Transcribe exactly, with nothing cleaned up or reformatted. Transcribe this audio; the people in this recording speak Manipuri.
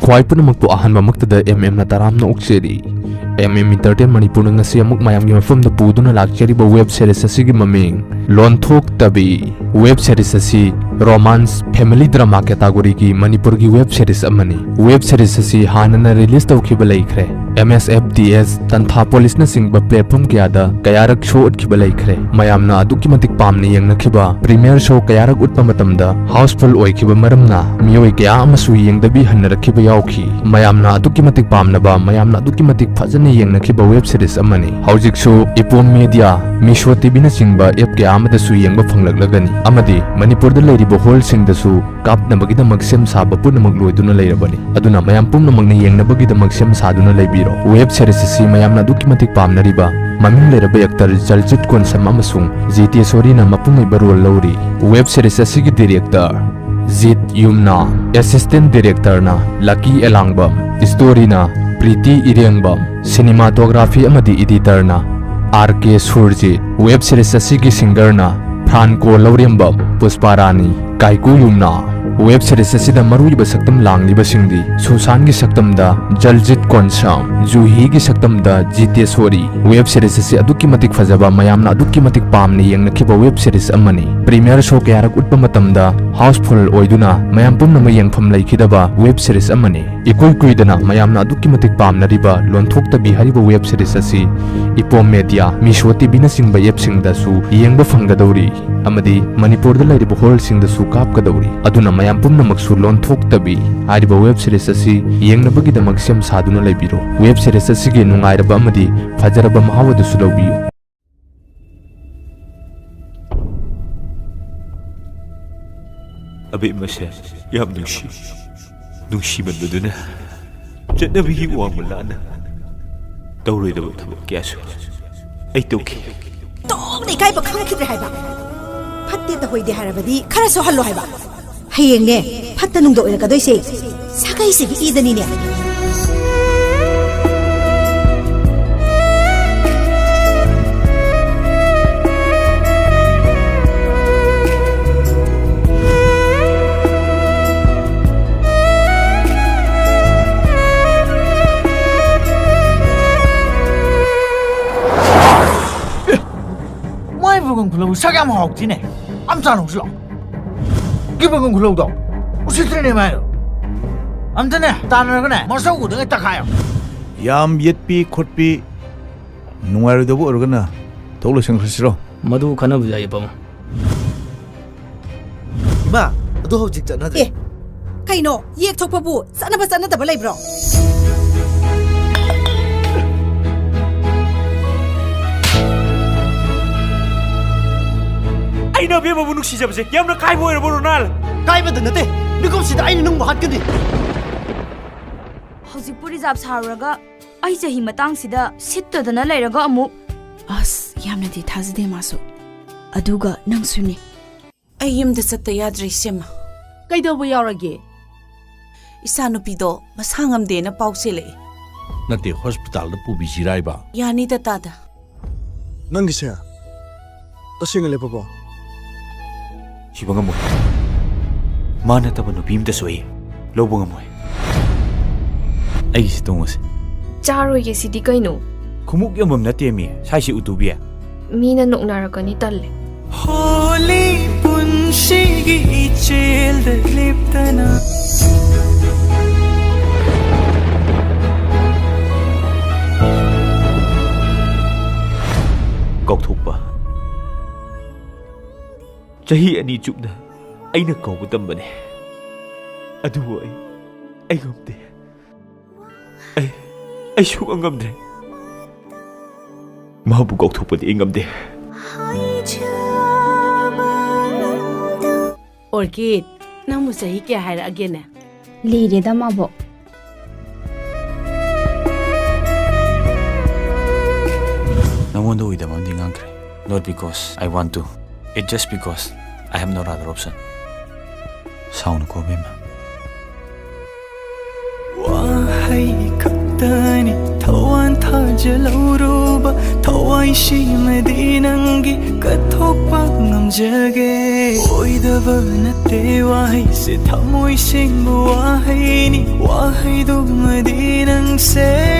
ꯈ꯭ꯋꯥꯏ ꯄꯨꯝꯅꯃꯛꯄꯨ ꯑꯍꯥꯟꯕꯃꯛꯇꯗ ꯑꯦꯝ ꯑꯦꯝꯅ ꯇꯔꯥꯝꯅ ꯑꯣꯛꯆꯔꯤ꯫ ꯑꯦꯝ ꯑꯦꯝ Entertain ꯃꯅꯤꯄꯨꯔꯅ ꯉꯁꯤ ꯑꯃꯨꯛ ꯃꯌꯥꯝꯒꯤ ꯃꯐꯝꯗ ꯄꯨꯗꯨꯅ ꯂꯥꯛꯆꯔꯤꯕ web series ꯑꯁꯤꯒꯤ ꯃꯃꯤꯡ ꯂꯣꯟꯊꯣꯛꯇꯕꯤ꯫ Web series ꯑꯁꯤ romance family drama category ꯒꯤ ꯃꯅꯤꯄꯨꯔꯒꯤ web series ꯑꯃꯅꯤ꯫ Web series ꯑꯁꯤ ꯍꯥꯟꯅꯅ release ꯇꯧꯈꯤꯕ ꯂꯩꯈ꯭ꯔꯦ꯫ M S F D S, ꯇꯟꯊꯥ ꯄꯣꯂꯤꯁꯅꯆꯤꯡꯕ platform ꯀꯌꯥꯗ ꯀꯌꯥꯔꯛ show ꯎꯠꯈꯤꯕ ꯂꯩꯈ꯭ꯔꯦ꯫ ꯃꯌꯥꯝꯅ ꯑꯗꯨꯛꯀꯤ ꯃꯇꯤꯛ ꯄꯥꯝꯅ ꯌꯦꯡꯅꯈꯤꯕ premiere show ꯀꯌꯥꯔꯛ ꯎꯠꯄ ꯃꯇꯝꯗ housefull ꯑꯣꯏꯈꯤꯕ ꯃꯔꯝꯅ ꯃꯤꯑꯣꯏ ꯀꯌꯥ ꯑꯃꯁꯨ ꯌꯦꯡꯗꯕꯤ ꯍꯟꯅꯔꯛꯈꯤꯕ ꯌꯥꯎꯈꯤ꯫ ꯃꯌꯥꯝꯅ ꯑꯗꯨꯛꯀꯤ ꯃꯇꯤꯛ ꯄꯥꯝꯅꯕ, ꯃꯌꯥꯝꯅ ꯑꯗꯨꯛꯀꯤ ꯃꯇꯤꯛ ꯐꯖꯅ ꯌꯦꯡꯅꯈꯤꯕ web series ꯑꯃꯅꯤ꯫ ꯍꯧꯖꯤꯛꯁꯨ Epom Media, Meesho T V ꯅꯆꯤꯡꯕ app ꯀꯌꯥ ꯑꯃꯗꯁꯨ ꯌꯦꯡꯕ ꯐꯪꯂꯛꯂꯒꯅꯤ ꯑꯃꯗꯤ ꯃꯅꯤꯄꯨꯔꯗ ꯂꯩꯔꯤꯕ hall ꯁꯤꯡꯗꯁꯨ ꯀꯥꯞꯅꯕꯒꯤꯗꯃꯛ ꯁꯦꯝ ꯁꯥꯕ ꯄꯨꯝꯅꯃꯛ ꯂꯣꯏꯗꯨꯅ ꯂꯩꯔꯕꯅꯤ꯫ ꯑꯗꯨꯅ ꯃꯌꯥꯝ ꯄꯨꯝꯅꯃꯛꯅ ꯌꯦꯡꯅꯕꯒꯤꯗꯃꯛ ꯁꯦꯝ ꯁꯥꯗꯨꯅ ꯂꯩꯕꯤꯔꯣ꯫ Web series ꯑꯁꯤ ꯃꯌꯥꯝꯅ ꯑꯗꯨꯛꯀꯤ ꯃꯇꯤꯛ ꯄꯥꯝꯅꯔꯤꯕ ꯃꯃꯤꯡ ꯂꯩꯔꯕ actor ꯖꯜꯖꯤꯠ ꯀꯣꯟꯁꯝ ꯑꯃꯁꯨꯡ ꯖꯤꯇꯦꯁꯣꯔꯤꯅ ꯃꯄꯨꯡ ꯑꯣꯏꯕ role ꯂꯧꯔꯤ꯫ Web series ꯑꯁꯤꯒꯤ director ꯖꯤꯠ ꯌꯨꯝꯅꯥꯝ, assistant director ꯅ ꯂꯀꯤ ꯑꯦꯂꯥꯡꯕꯝ, story ꯅ ꯄ꯭ꯔꯤꯇꯤ ꯏꯔꯦꯡꯕꯝ, cinematography ꯑꯃꯗꯤ editor ꯅ R K Surjit, web series ꯑꯁꯤꯒꯤ singer ꯅ ꯐ꯭ꯔꯥꯟꯀꯣ ꯂꯧꯔꯦꯝꯕꯝ, ꯄꯨꯁꯄꯥ ꯔꯥꯅꯤ, ꯀꯥꯏꯀꯨ ꯌꯨꯝꯅꯥꯝ꯫ Web series ꯑꯁꯤꯗ ꯃꯔꯨꯑꯣꯏꯕ ꯁꯛꯇꯝ ꯂꯥꯡꯂꯤꯕꯁꯤꯡꯗꯤ ꯁꯨꯁꯥꯟꯒꯤ ꯁꯛꯇꯝꯗ ꯖꯜꯖꯤꯠ ꯀꯣꯟꯁꯝ, ꯖꯨꯍꯤꯒꯤ ꯁꯛꯇꯝꯗ ꯖꯤꯇꯦꯁꯣꯔꯤ꯫ Web series ꯑꯁꯤ ꯑꯗꯨꯛꯀꯤ ꯃꯇꯤꯛ ꯐꯖꯕ, ꯃꯌꯥꯝꯅ ꯑꯗꯨꯛꯀꯤ ꯃꯇꯤꯛ ꯄꯥꯝꯅ ꯌꯦꯡꯅꯈꯤꯕ web series ꯑꯃꯅꯤ꯫ Premiere show ꯀꯌꯥꯔꯛ ꯎꯠꯄ ꯃꯇꯝꯗ housefull ꯑꯣꯏꯗꯨꯅ ꯃꯌꯥꯝ ꯄꯨꯝꯅꯃꯛ ꯌꯦꯡꯐꯝ ꯂꯩꯈꯤꯗꯕ web series ꯑꯃꯅꯤ꯫ ꯏꯀꯨꯏ ꯀꯨꯏꯗꯅ ꯃꯌꯥꯝꯅ ꯑꯗꯨꯛꯀꯤ ꯃꯇꯤꯛ ꯄꯥꯝꯅꯔꯤꯕ ꯂꯣꯟꯊꯣꯛꯇꯕꯤ ꯍꯥꯏꯔꯤꯕ web series ꯑꯁꯤ Epom Media, Meesho T V ꯅꯆꯤꯡꯕ app ꯁꯤꯡꯗꯁꯨ ꯌꯦꯡꯕ ꯐꯪꯒꯗꯧꯔꯤ꯫ ꯑꯃꯗꯤ ꯃꯅꯤꯄꯨꯔꯗ ꯂꯩꯔꯤꯕ hall ꯁꯤꯡꯗꯁꯨ ꯀꯥꯞꯀꯗꯧꯔꯤ꯫ ꯑꯗꯨꯅ ꯃꯌꯥꯝ ꯄꯨꯝꯅꯃꯛꯁꯨ ꯂꯣꯟꯊꯣꯛꯇꯕꯤ ꯍꯥꯏꯔꯤꯕ web series ꯑꯁꯤ ꯌꯦꯡꯅꯕꯒꯤꯗꯃꯛ ꯁꯦꯝ ꯁꯥꯗꯨꯅ ꯂꯩꯕꯤꯔꯣ꯫ Web series ꯑꯁꯤꯒꯤ ꯅꯨꯡꯉꯥꯏꯔꯕ ꯑꯃꯗꯤ ꯐꯖꯔꯕ ꯃꯍꯥꯎ ꯑꯗꯨꯁꯨ ꯂꯧꯕꯤꯌꯨ꯫ ꯑꯕꯦꯝꯃꯁꯦ ꯌꯥꯝ ꯅꯨꯡꯁꯤ꯫ ꯅꯨꯡꯁꯤꯃꯟꯕꯗꯨꯅ ꯆꯠꯅꯕꯤꯒꯤ ꯋꯥꯡꯃ ꯂꯥꯟꯅ ꯇꯧꯔꯣꯏꯗꯕ ꯊꯕꯛ ꯀꯌꯥꯁꯨ ꯑꯩ ꯇꯧꯈꯤ꯫ ꯇꯣꯛꯅ ꯏꯀꯥꯏꯕ ꯈꯪꯈꯤꯗ꯭ꯔꯦ ꯍꯥꯏꯕ꯫ ꯐꯠꯇꯦ ꯇꯧꯍꯣꯏꯗꯦ ꯍꯥꯏꯔꯕꯗꯤ ꯈꯔꯁꯨ ꯍꯜꯂꯣ ꯍꯥꯏꯕ꯫ ꯍꯌꯦꯡꯅꯦ ꯐꯠꯇ ꯅꯨꯡꯗ ꯑꯣꯏꯔꯛꯀꯗꯣꯏꯁꯦ ꯁꯥꯒꯩꯁꯤꯒꯤ ꯏꯗꯅꯤꯅꯦ꯫ ꯈꯨꯂꯧ ꯁꯛ ꯌꯥꯝ ꯍꯥꯎꯇꯤꯅꯦ꯫ ꯑꯝ ꯆꯥ ꯂꯧꯁꯤ ꯂꯥꯛꯑꯣ꯫ ꯀꯤꯕꯒꯨꯝ ꯈꯨꯂꯧꯗꯣ ꯎꯁꯤꯠꯇ꯭ꯔꯦꯅꯦ ꯃꯥꯏꯗꯣ꯫ ꯑꯝꯇꯅꯦ ꯇꯥꯟꯅꯔꯒꯅꯦ ꯃꯁꯛ ꯎꯗꯉꯩ ꯇꯛꯈꯥꯏꯌꯣ꯫ ꯌꯥꯝ ꯌꯦꯠꯄꯤ ꯈꯣꯠꯄꯤ ꯅꯨꯡꯉꯥꯏꯔꯣꯏꯗꯕ ꯑꯣꯏꯔꯒꯅ ꯊꯣꯛ ꯂꯣꯏꯁꯟꯈ꯭ꯔꯁꯤꯔꯣ? ꯃꯗꯨ ꯈꯟꯅꯕꯁꯨ ꯌꯥꯏꯌꯦ ꯄꯥꯕꯨꯡ꯫ ꯏꯃꯥ, ꯑꯗꯨ ꯍꯧꯖꯤꯛ ꯆꯠꯅꯗ꯭ꯔꯦ꯫ ꯑꯦ, ꯀꯩꯅꯣ? ꯌꯦꯛ ꯊꯣꯛꯄꯕꯨ ꯆꯠꯅꯕ ꯆꯠꯅꯗꯕ ꯂꯩꯕ꯭ꯔꯣ? ꯑꯩꯅ ꯑꯕꯦꯝꯃꯕꯨ ꯅꯨꯡꯁꯤꯖꯕꯁꯦ ꯌꯥꯝꯅ ꯀꯥꯏꯕ ꯑꯣꯏꯔꯕꯣ, ꯔꯣꯅꯥꯜ? ꯀꯥꯏꯕꯗ ꯅꯠꯇꯦ, ꯃꯤꯀꯨꯞꯁꯤꯗ ꯑꯩꯅ ꯅꯪꯕꯨ ꯍꯥꯠꯀꯅꯤ꯫ ꯍꯧꯖꯤꯛꯄꯨ ꯔꯤꯖꯥꯕ ꯁꯥꯔꯨꯔꯒ ꯑꯩ ꯆꯍꯤ ꯃꯇꯥꯡꯁꯤꯗ ꯁꯤꯠꯇꯗꯅ ꯂꯩꯔꯒ ꯑꯃꯨꯛ꯫ ꯑꯁ, ꯌꯥꯝꯅꯗꯤ ꯊꯥꯖꯗꯦ ꯃꯥꯁꯨ꯫ ꯑꯗꯨꯒ ꯅꯪꯁꯨꯅꯦ꯫ ꯑꯩ ꯌꯨꯝꯗ ꯆꯠꯇ ꯌꯥꯗ꯭ꯔꯦ, ꯏꯆꯦꯃ꯫ ꯀꯩꯗꯧꯕ ꯌꯥꯎꯔꯒꯦ? ꯏꯆꯥꯅꯨꯄꯤꯗꯣ ꯃꯁꯥ ꯉꯝꯗꯦꯅ ꯄꯥꯎ ꯆꯦꯜꯂꯛꯏ꯫ ꯅꯠꯇꯦ, ꯍꯣꯁꯄꯤꯇꯥꯜꯗ ꯄꯨꯕꯤꯁꯤꯔꯥꯏꯕ? ꯌꯥꯅꯤꯗ, ꯇꯥꯗ꯫ ꯅꯪꯒꯤꯁꯦ ꯇꯁꯦꯡꯅ ꯂꯦꯞꯄꯕꯣ? ꯁꯤꯕ ꯉꯝꯃꯣꯏ꯫ ꯃꯥ ꯅꯠꯇꯕ ꯅꯨꯄꯤ ꯑꯃꯇꯁꯨ ꯑꯩ ꯂꯧꯕ ꯉꯝꯃꯣꯏ꯫ ꯑꯩꯒꯤꯁꯤ ꯇꯣꯡꯉꯁꯤ꯫ ꯆꯥꯔꯣꯏꯒꯦ ꯁꯤꯗꯤ ꯀꯩꯅꯣ? ꯈꯣꯡꯎꯞ ꯌꯣꯟꯐꯝ ꯅꯠꯇꯦꯃꯤ, ꯁ꯭ꯋꯥꯏꯁꯤ ꯎꯇꯨꯕꯤ꯫ ꯃꯤꯅ ꯅꯣꯛꯅꯔꯛꯀꯅꯤ, ꯇꯜꯂꯦ꯫ ꯍꯣꯂꯤ ꯄꯨꯟꯁꯤꯒꯤ ꯏꯆꯦꯜꯗ ꯂꯦꯞꯇꯅ꯫ ꯀꯥꯎꯊꯣꯛꯄ꯫ ꯆꯍꯤ ꯑꯅꯤ ꯆꯨꯞꯅ ꯑꯩꯅ ꯀꯧꯕ ꯇꯝꯕꯅꯦ, ꯑꯗꯨꯕꯨ ꯑꯩ, ꯑꯩ ꯉꯝꯗꯦ꯫ ꯑꯩ, ꯑꯩ ꯁꯨꯛꯉꯝ ꯉꯝꯗ꯭ꯔꯦ꯫ ꯃꯍꯥꯛꯄꯨ ꯀꯥꯎꯊꯣꯛꯄꯗꯤ ꯑꯩ ꯉꯝꯗꯦ꯫ ꯑꯣꯔꯀꯤꯗ, ꯅꯪꯕꯨ ꯆꯍꯤ ꯀꯌꯥ ꯍꯥꯏꯔꯛꯑꯒꯦꯅꯦ? ꯂꯤꯔꯦꯗ ꯃꯥꯕꯣꯛ꯫ ꯅꯉꯣꯟꯗ ꯑꯣꯏꯗꯕ ꯑꯃꯗꯤ ꯉꯥꯡꯈ꯭ꯔꯦ꯫ Not because I want to. It's just because I have no other option. ꯁꯥꯎꯅꯨꯀꯣ, ꯏꯕꯦꯝꯃ꯫ ꯋꯥꯍꯩ ꯈꯛꯇꯅꯤ ꯊꯋꯥꯟ ꯊꯥꯖ ꯂꯧꯔꯨꯕ, ꯊꯋꯥꯏꯁꯤꯃꯗꯤ ꯅꯪꯒꯤ ꯀꯠꯊꯣꯛꯄ ꯉꯝꯖꯒꯦ꯫ ꯑꯣꯏꯗꯕ ꯅꯠꯇꯦ ꯋꯥꯍꯩꯁꯦ, ꯊꯃꯣꯏ ꯁꯦꯡꯕ ꯋꯥꯍꯩꯅꯤ, ꯋꯥꯍꯩꯗꯨꯃꯗꯤ ꯅꯪꯁꯦ꯫